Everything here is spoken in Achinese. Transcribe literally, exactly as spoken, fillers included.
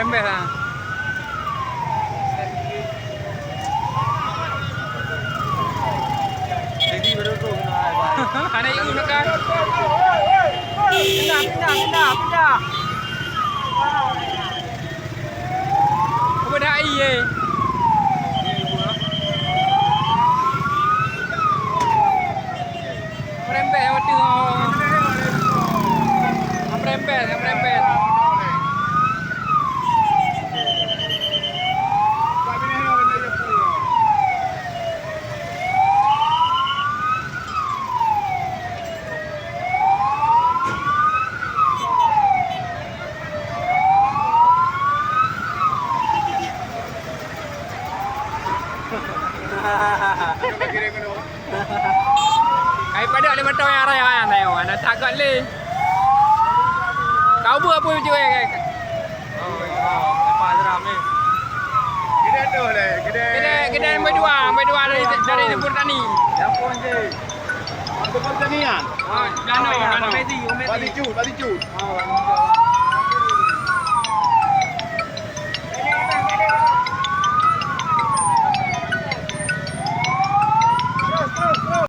Rembeh lah. Jadi baru tu kena. Anak ibu nak kan? Pindah, pindah, pindah, pindah. Apa dah air, eh? Merembeh waktu, oh. Merembeh, merembeh. Ai padahai lima tahun yang raya kan, ayo, anak takut le. Kau buat apa je, eh? Oh, oh, lepas seram ni. Kedai tu le, kedai. Kedai, kedai nombor dua, nombor dua dari, dari Dapur Tani. Dapur je. Dapur Tani kan? Oh, Dano, Dano. Bak Ticut, Bak Ticut. Oh, Bak Ticut.